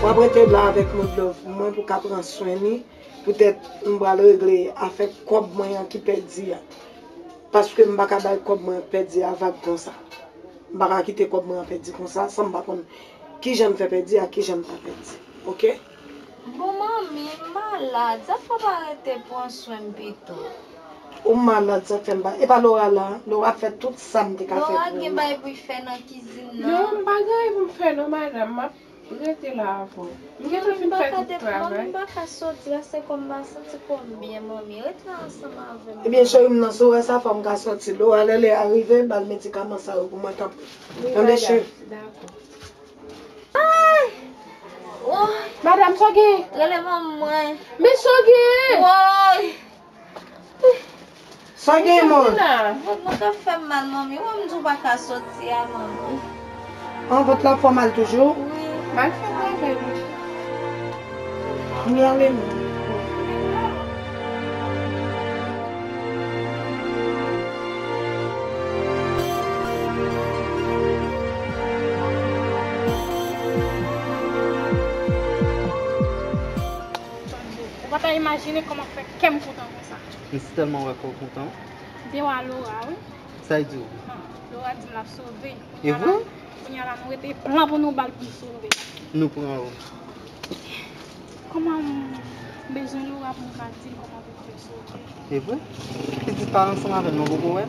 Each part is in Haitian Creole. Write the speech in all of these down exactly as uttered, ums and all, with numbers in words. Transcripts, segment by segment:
M ap rete la avèk Modlove mwen pou ka pran swen li. Poutèt m pral regle afè kòb mwen an ki pèdi a. Paske m pa ka bay kòb mwen pèdi a vag konsa. M pa ka kite kòb mwen an pèdi konsa san m pa konn kijan m fè pèdi a, kijan m pa pèdi. Oke? Bon, manmi, m malad. Sa fè w pa rete pran swen m pito? Ou malad, sa fè m pa. E pa Laura la. Laura fè tout sa m te ka fè pou ou. Laura gen bagay pou l fè nan kizin nan. Non, m pa gen anyen pou m fè non, madanm. M ap rete la avè w. M gentan fin fè tout travay. Manmi, m pa ka soti la, se kòm m pa santi kò m byen, manmi. Rete la ansanm avè m. Ebyen, cheri m nan, si w wè sa, fò m ka soti. Laura, lè lè a rive, ba l medikaman sa yo pou mwen, tanpri. Tande, cheri. Dakò. Ay! Woy! Madanm, sa w gen? Rele manman mwen. Men sa w gen? Woy! Sa w gen, man? Vant mwen t ap fè m mal, manmi. Wè m di w pa ka soti a, manmi. An, vant la ap fè w mal toujou? Wi. M al fè travay mwen. Ann ale, non. Ou pa ta imajine kòman fè kè m kontan konsa. M si tèlman wè kè w kontan. De wa Laura, wi. Sa l di w? Laura di m l ap sove. E vre? Kounye a la, nou rete plan pou nou ba l pou l sove. Nou pran ou. Kòman m bezwen Laura pou m ka di l kòman pou l fè sove? E vre? Pitit pa ansanm avè l, nou poko wè?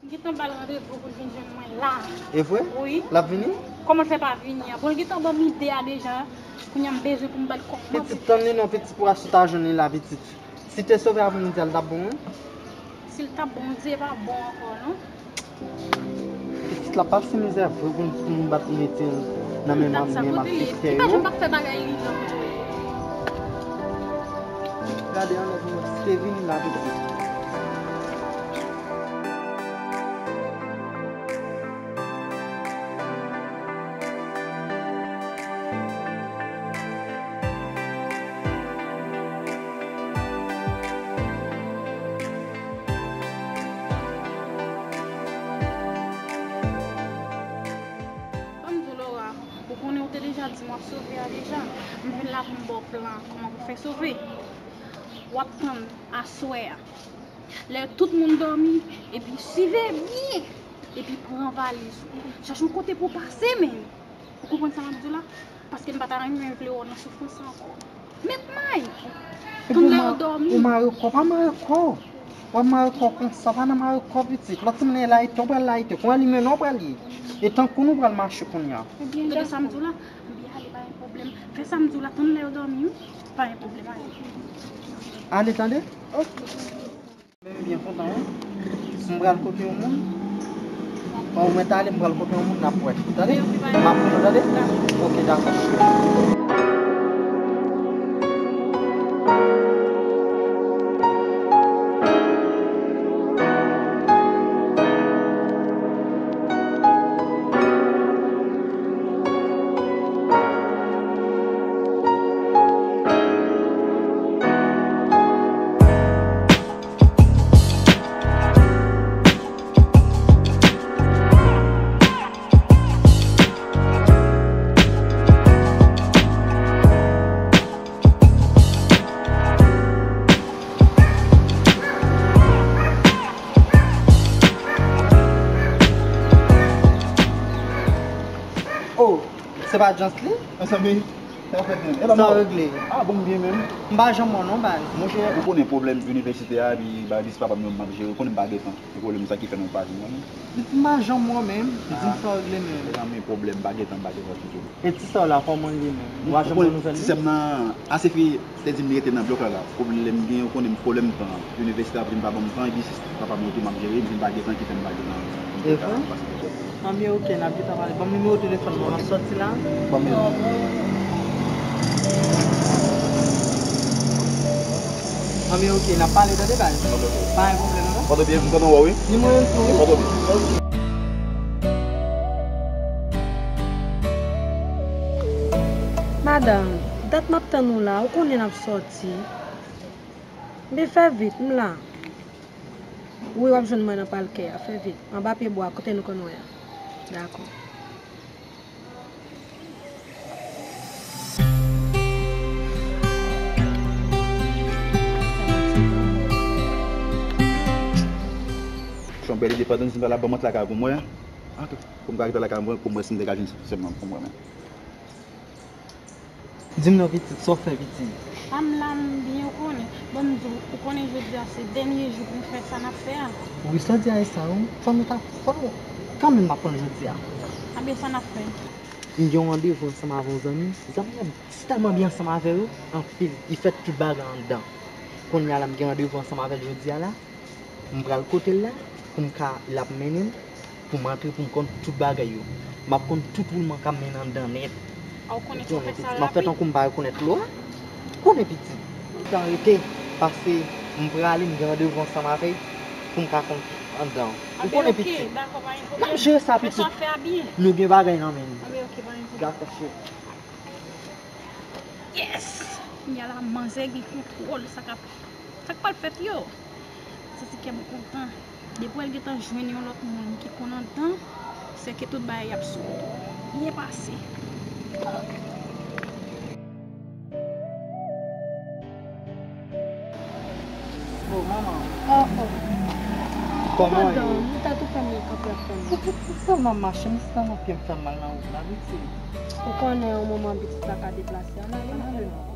M gentan ba l randevou pou l vin jwenn mwen la. E vre? Wi. L ap vini? Kòman l fè pa vini an? Bon, l gentan ban m ide a deja. Kounye a m bezwen pou m ba l kòman pou... Pitit, tann li non, pitit, pou w ta jwenn li la, pitit. Si te sove aprèmidi a, l t ap bon, wi. Si l t ap bon, Dye pa bon ankò, non. Pitit la pase mizè vre pou n, pou n bat mete l nan men malfektè yo. Li pa janm ap fè bagay li jan pou li. Gade anlè pou mwen, si te vini la, pitit. Ban m di w, Laura, ou konnen ou te deja di m w ap sove a deja. M vin la pou m ba w plan kòman pou fè sove. W ap tann aswè a. Lè tout moun dòmi, epi siveye byen, epi pran valiz ou. Chache yon kote pou w pase, men. Ou konprann sa m ap di w la? Paske m pa ta renmen vle wè w nan soufrans sa ankò. Met may! Tann lè yo dòmi. Ou mare kò, pa mare kò. W ap mare kò konsa, pa nan mare kò, pitit. Lòt semèn layite, w pral layite. Kounye a li mennen w pral ye. E tankou nou pral mache kounye a. Ebyen, gade sa m di w la. Ebyen, ale, pa gen pwoblèm. Fè sa m di w la, tann lè yo dòmi, wi. Pa gen pwoblèm, ale. Ale, tande? Oke. Men m byen kontan, wi. Si m pral kote yon moun, pandan mwen t ale, m pral kote yon moun, n ap wè. Tande? M ap konnen, tande? Oke, dakò. Oh, se pa Jans li? Mezanmi, sa fèt menm. Sa regle? Ah, bon, m byen menm. M pa janm wè w non, baz. Monchè, ou konnen pwoblèm inivèsite a, epi bagay pitit papa m yo m ap jere, ou konnen m pa gen tan. Se pwoblèm sa ki fè nou pa jwenn mwen. M pa janm wè w menm, di m sa w regle menm. Mezanmi, pwoblèm, m pa gen tan, m pa gen tan ditou. E ti sè w la, kòman l ye menm? Ou pa janm ban nouvèl li? Ti sè m nan, Asefi te di m li rete nan blòk la la. Pwoblèm gen, ou konnen m pwoblèm tan. Inivèsite ap vin pa ban m tan, epi papa m yo tou m ap jere, m vin pa gen tan ki fè m pa gen tan. E vre? Anben oke, n ap gentan pale. Ban m nimewo telefòn mwen, m ap sòti la. Ban m li. Anben oke, n ap pale tande baz. Pa gen pwoblèm non. Pòtoprens, m kontan wè w wi. Nimewo m tou wi. Pòtoprens. Madanm, dat m ap tann ou la, ou konnen n ap sòti. Men fè vit, m la. Wi, w ap jwenn mwen nan palkè a, fè vit. Anba pye bwa, kote nou konn wè a. Dakò. Yon bèl ide, pandan nou la, ban m antre lakay pou m wè. Ok. Pou m ka rete lakay mwen, pou m wè si m te ka jwenn sèm nan pou m wè menm. Di m non pitit, sa w fè pitit? A m la, m byen, ou konnen. Bon, m di w, ou konnen jodi a se dènye jou pou n fè sa n ap fè a. Wi, sa w di a e sa, wi. Fò nou ta, fò nou, kanmenm m ap pran jodi a. Anben sa n ap fè. M gen yon randevou ansanm avè yon zanmi. Zanmi an, m tèlman byen ansanm avè yo, anpil. Li fè tout bagay anndan. Kounye a la, m gen randevou ansanm avè l jodi a la. M pral kote l la pou m ka, l ap mennen m, pou m antre, pou m konn tout bagay yo. M ap konn tout woulman k ap mennen anndan nèt. A, ou konnen sa w fè sa rapid. M ap fè tankou m pa rekonèt Laura. Ou konnen pitit. Tan rete, paske m prale, m gen randevou ansanm avè l pou m ka konn anndan. Ou konnen pitit. N ap jere sa pitit. Fè sa w fè a byen. Nou gen bagay nan men nou. Dakò, cheri. Yes! Kounye a la, manzè gen kontwòl sa k ap, sa k pral fèt yo. Santi kè m kontan. Depi w al gentan jwenn yon lòt moun ki konn anndan, sèke tout bagay ap sou wout ou. Byen pase. Oh, manman. Oh, oh. Kòman w ye? Madanm, ou tèt ou fè mal kanpe ap tann mwen. Ou, ou, ou tèlman mache, m santi pye m fè mal nan wout la, pitit. Ou konnen yon moman pitit la ka deplase. Ann ale, ann ale, manman.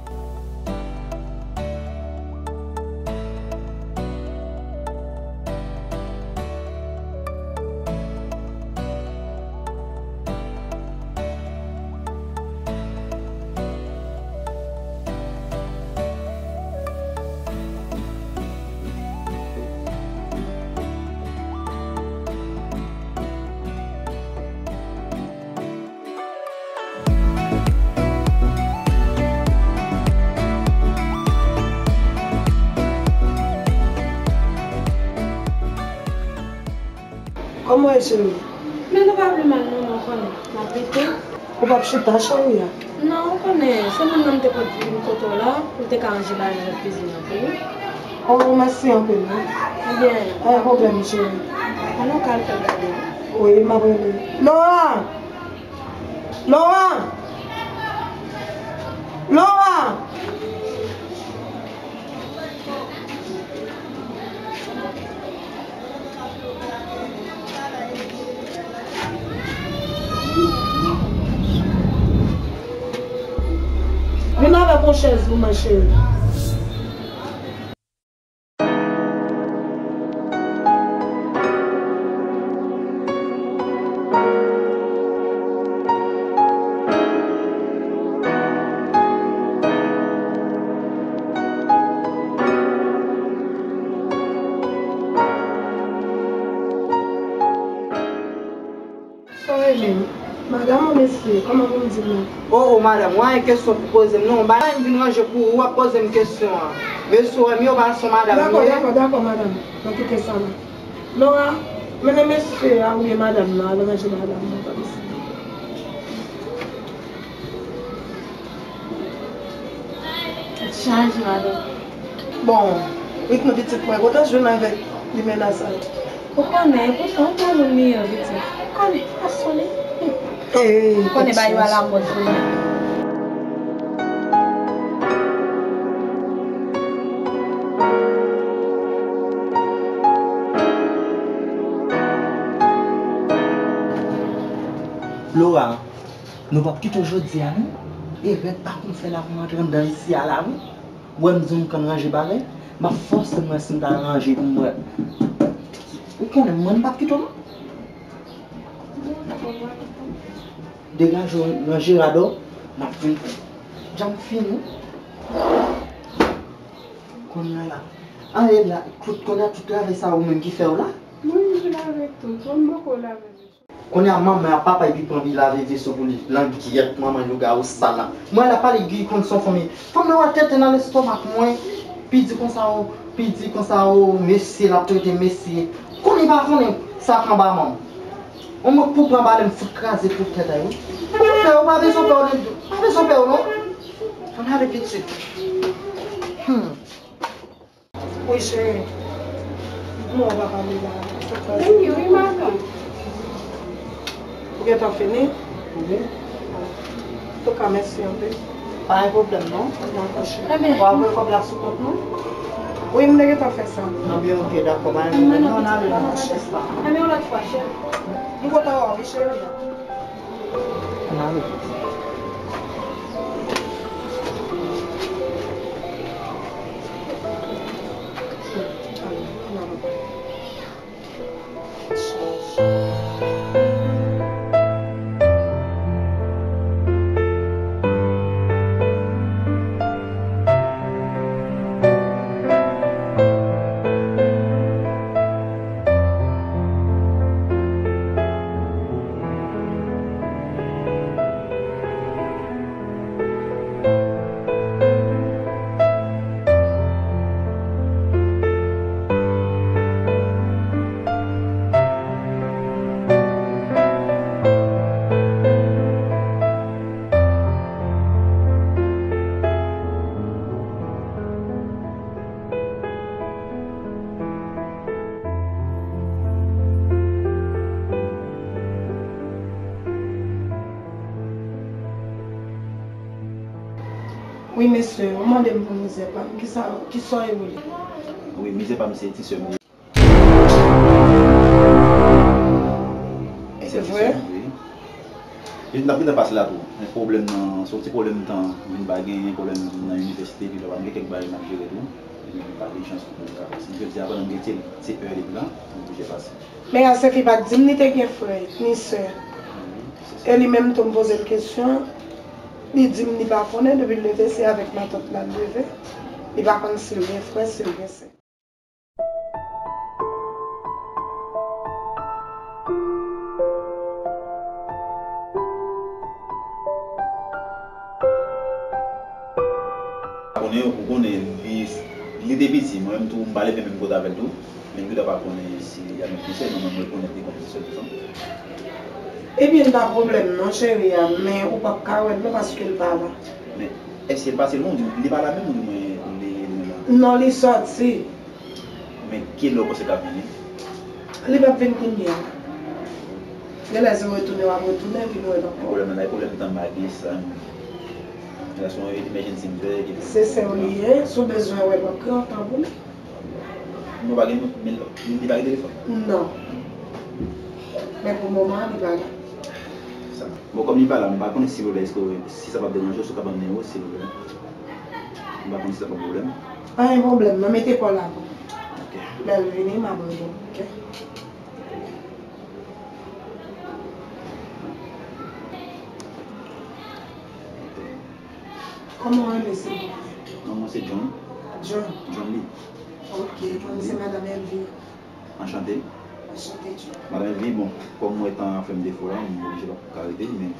Kòman w ye, cheri? Men nou pa vle mal non, men w konnen, n ap rete. Ou p ap chita, cheri a? Non, ou konnen, se moun nan m te pot vin kote w la, pou l te ka ranje bagay nan kizin nan pou ou. Oh, mèsi anpil, wi. Ebyen, pa gen pwoblèm, cheri. Ann nou ka al fè l gade, wi. Wi, m ap rele. Laura! Laura! Laura! Vin avèk yon chèz pou mwen, cheri. Sa w rele m? Madanm ou mesye? Kòman pou m di l non? O, o, madanm, ou anyen kesyon pou poze m non. Bagay m vin ranje pou ou, w ap poze m kesyon an. Mesye, w wè m yo pa son madanm nou ye. Dakò, dakò, dakò, madanm. Mwen kite sa la. Laura, mennen mesye a oubyen madanm nan al ranje bagay m nan, pa bezwen. Tèt chaje, madanm. Bon, ritm pitit mwen, kote w jwenn avèk limena sa yo? Ou konnen, poutan ou pa moun miyò pitit. Ou konnen, fason li. Ou konnen bagay yo alamòd kounye a. Laura, nou p ap kite w jodi a non. E rèd pa konn fè la pou m antre anndan isi a la wi. Ou wè m di w m konn ranje bagay, m ap fòse m wè si m ta ranje pou m wè. Ou konnen mwen m p ap kite w non. Degaje w ranje rad ou, m ap vin pran. Jan m fini. Kounye a la. Anyen la, tout kounye a tout travay sa ou menm ki fè w la? Mwen m vin avèk tout, mwen m poko lave. Kounye a manman ak papa epi pran pi lave veso pou li, langyèt manman lougawou sal la. Mwen la pale Guy konn son fanmi. Fanm nan wè tenten nan lestomak mwen. Pi di konsa o, pi di konsa o, mesye l ap trete mesye. Konnen li pa konnen sa k anba manm. On mwen pou pran bale m fout kraze tout tèt a yo. Pa bezwen pè, ou pa bezwen pè, ou pa bezwen pè, ou non. Ann ale pitit. Hmm. Wi, cheri. Kòman w pa pale la? Vini, wi, madanm. Ou gentan fini? Wi. Antouka, mèsi anpil. Pa gen pwoblèm, non. Dakò, cheri. Ebyen. W a voye kòb la sou kont nou? Wi, m te gentan fè sa. Anben, ok, dakò, pa gen pwoblèm. Non, n ale, non, chèf pa. Anben, yon lòt fwa, chèf. M kontan wè w, wi, cheri. N ale. Wi, mesye, ou mande m pou mizè pa m. Kisa, kisa w ye? Wi, mizè pa m se ti sè m li ye. Se vre? Wi. E n ap gentan pase la tou. Men pwoblèm nan, se yon ti pwoblèm tan, m vin pa genyen, pwoblèm nan inivèsite, epi papa m gen kèk bagay m ap jere tou. Epi m pa gen chans pou m ka pase. Jodi a, pandan m gen ti, ti è lib la, m oblije pase. Men Asefi pa t di m li te gen frè ni sè. E li menm tou, m poze l kesyon, li di m li pa konnen, depi l leve, se avèk matant la l leve. Li pa konn si l gen frè, si l gen sè. Konnen, ou konnen, li, li te piti, mwen menm tou, m pa leve menm kote avè l tou. Men m gentan pa konnen si y ap met konsèy, mwen menm rekonèt li kòm sè tou sa. Ebyen, pa pwoblèm non, cheri a, men ou p ap ka wè l non, paske l pa la. Men, èske l pase lwen, ou di, li pa la menm, ou di mwen, li, li la? Non, li sòti. Men, kilè w panse l ap vini? Li p ap vin kounye a. Genlè se retounen w ap retounen, epi nou wè l ankò. Pwoblèm nan, pwoblèm tan m pa gen sa. Sa se yon emergency m fè, epi se sè w li ye, si w bezwen wè l ankò, tanpri. Nou pa gen, men li pa gen telefòn? Non. Men pou moman an, li pa la. Sa. Bon, kòm li pa la, m pa konnen, silvouplè, èske, si sa p ap deranje w, si w ka ban m nimewo, silvouplè. M pa konnen si sa p ap pwoblèm. Pa gen pwoblèm, non, mete kò w la pou mwen. Ok. Lè l vini, m ap reponn, ok? Kòman w rele, silvouplè? Non, mwen se John. John. John Lee. Ok, mwen se Madanm Elvie. Anchante. Anchante, John. Madanm Elvie, bon, kòm mwen tan an fè m defo la, m oblije pa ka rete, men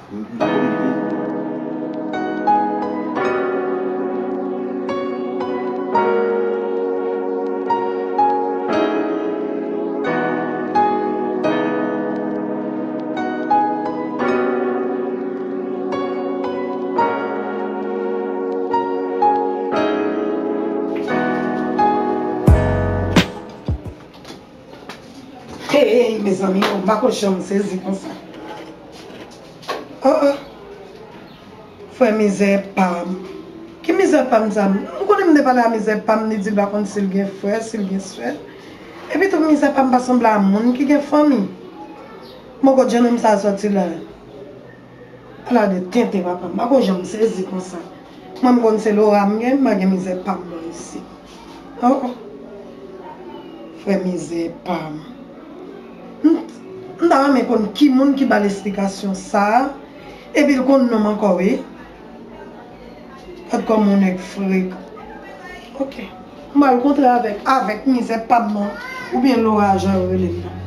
m, m pa kominike. Hey, mezanmi, m pa ko janm sezi konsa. Oh, oh. Frè mizè pa m. Ki mizè pa m sa? M konnen m te pale a mizè pa m, li di l pa konn si l gen frè, si l gen sè. Epi tou mizè pa m pa sanble a moun ki gen fanmi. Bon, kot jennonm sa a sòti la? Ala de tenten papa m, m pa ko janm sezi konsa. Mwen m konn se Lora m gen, m pa gen mizè pa m nan isit. Oh, oh. Frè mizè pa m. M, m ta renmen konn ki moun ki ba l esplikasyon sa a, epi l konn non m ankò, wi. Gad kòman yon nèg frekan. Ok. M pral kontre avèk, avèk mizè pa m nan, oubyen Lora jan yo rele l la.